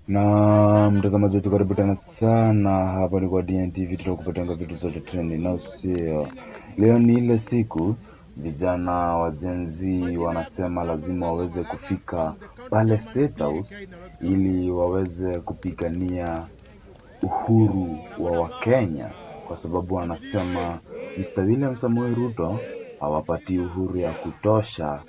Na mtazamaji wetu, karibu tena sana hapa ni kwa DNTV, tutakupatanga vitu zote trending, na usio leo ni ile siku vijana wa Gen Z wanasema lazima waweze kufika pale State House ili waweze kupigania uhuru wa Wakenya, kwa sababu wanasema Mr. William Samoei Ruto hawapatii uhuru ya kutosha,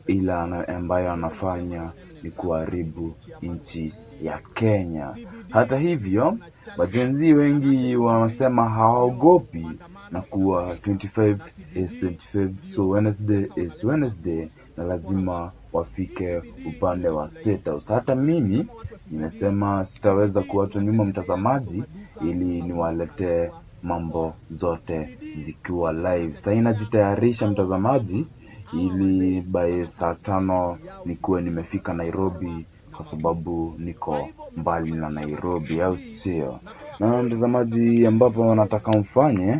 ila ambayo anafanya ni kuharibu nchi ya Kenya. Hata hivyo, ma-Gen Z wengi wanasema hawaogopi na kuwa 25 is 25, so Wednesday is Wednesday na lazima wafike upande wa State House. Hata mimi nimesema sitaweza kuachwa nyuma mtazamaji, ili niwaletee mambo zote zikiwa live. Sasa najitayarisha mtazamaji, ili by saa 5 nikuwe nimefika Nairobi, kwa sababu niko mbali na Nairobi, au sio? Na mtazamaji, ambapo nataka mfanye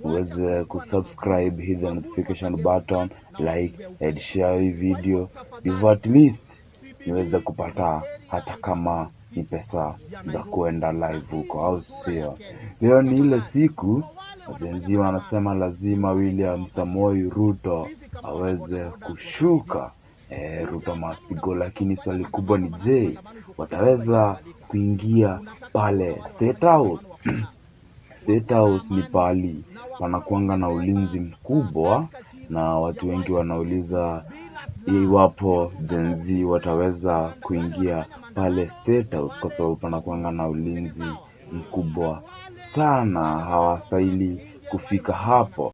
uweze kusubscribe, hit the notification button, like and share hii video, ndivyo at least niweze kupata hata kama ni pesa za kuenda live huko, au sio? Leo ni ile siku Gen Z wanasema lazima William Samoei Ruto aweze kushuka. Ruto must go, lakini swali kubwa ni je, wataweza kuingia pale State House? State House ni pahali panakuanga na ulinzi mkubwa, na watu wengi wanauliza iwapo Gen Z wataweza kuingia pale State House kwa sababu panakuanga na ulinzi mkubwa sana, hawastahili kufika hapo.